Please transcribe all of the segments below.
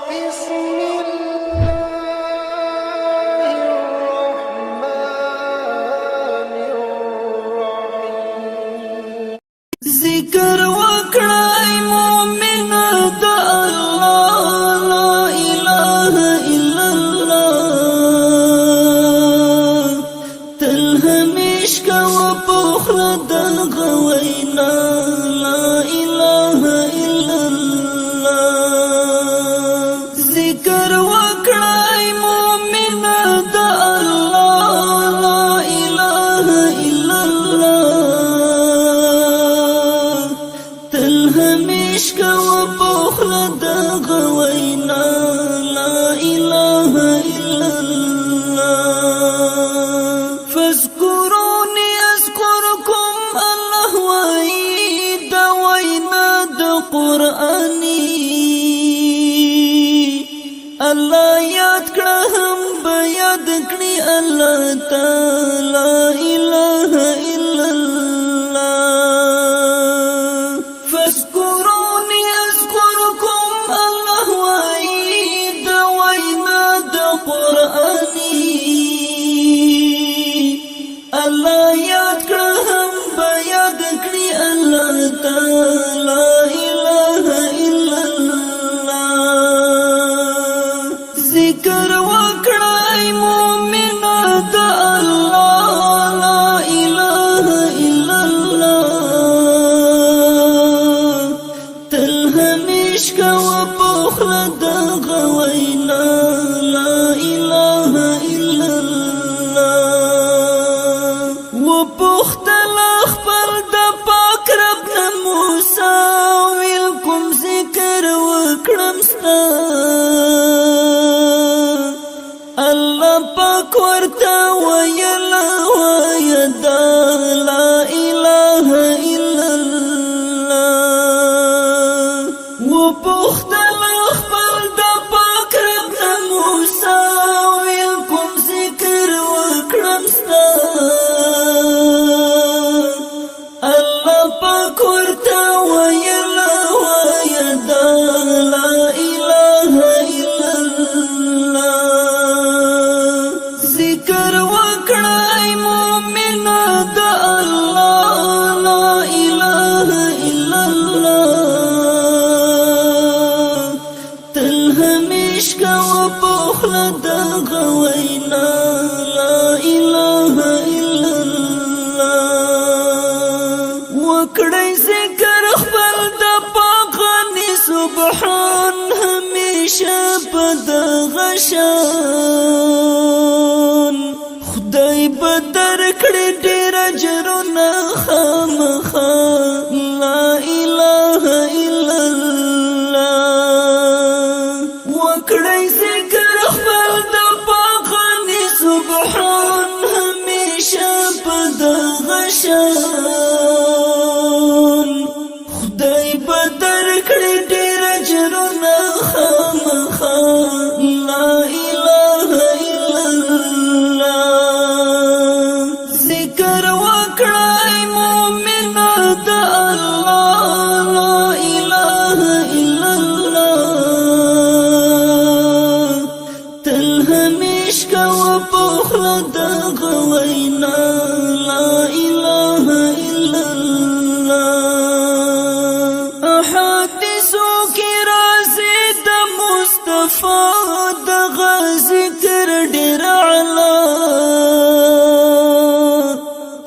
بسم الله الرحمن الرحيم. ذکر وکړی مؤمن د الله، لا اله الا الله. تل همیش کو په خله د غوینا، لا اله الا الله. ذکر وکړی مؤمن د الله، لا اله الا الله. تل همیش کو په خله د غوینا، لا اله الا الله. فاذكروني اذكركم، الله وای د وینا د قرآني. الله یاد کړه هم به یاد کړي الله تعالی، اله الا الله. فاذكروني اذكركم، الله وای د وینا د قرآني. الله یاد کړه هم به یاد کړي الله تعالی، اله الا الله. ذکر وکړی مؤمن د الله، لا اله الا الله. تل همیش کو په خله د غوینا، لا اله الا الله. و پختل خپل د پاک رب نه موسی، ویل کوم ذکر وکړم ستا؟ الله پاک ورته ویل ویدا، لا اله الا الله. و پختل خپل د پاک رب نه موسی، ویل کوم ذکر وکړم ستا؟ الله پاک ورته ویل ویدا، لا اله الا الله. ذکر وکړی مؤمن د الله، لا اله الا الله. تل همیش کو په خله د غوینا، لا اله الا الله. وکړی ذکر خپل د پاک غنی سبحان، همیشه په دغه شان. خدای به درکړي ډېر اجرونه خامخا، لا اله الا الله. وکړی ذکر خپل د پاک غنی سبحان، همیشه په دغه شان. خدای به درکړي ډېر اجرونه خامخا، لا اله الا الله. ذکر وکړی مؤمن د الله، لا اله الا الله. تل همیش کو په خله د غوینا، لا اله الا الله. احادیثو کې راځي د مصطفی دغه ذکر ډېر اعلی،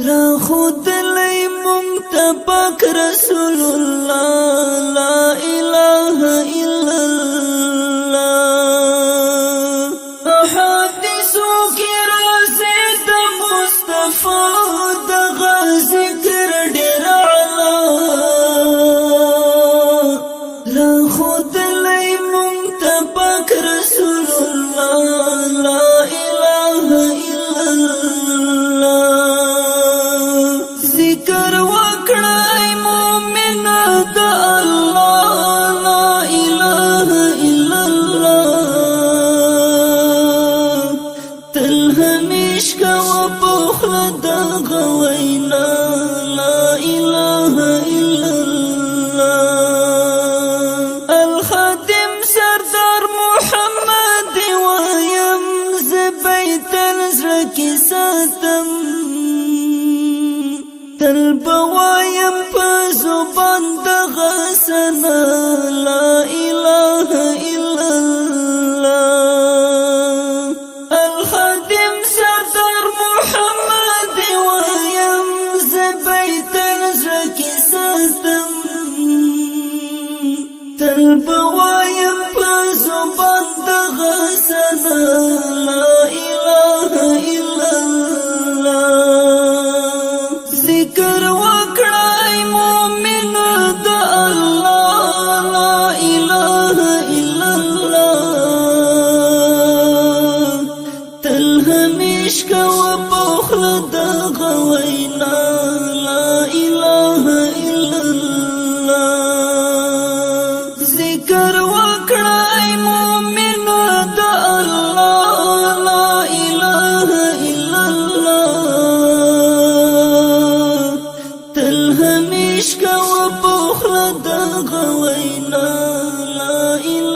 را خودلی مونږ ته پاک رسول الله، لا اله الا الله. احادیثو کې راځي د مصطفی دغه ذکر ډېر اعلی، را خودلی مونږ ته پاک رسول الله، لا اله الا الله. ذکر وکړی مؤمن لا اله الا الله. ذکر وکړی مؤمن د الله، لا اله الا الله. تل همیش کوه په خوله دغه وینا، لا اله الا الله. ذکر وکړی مؤمن د الله، لا اله الا الله. تل همیش کوه په خوله دغه وینا، لا اله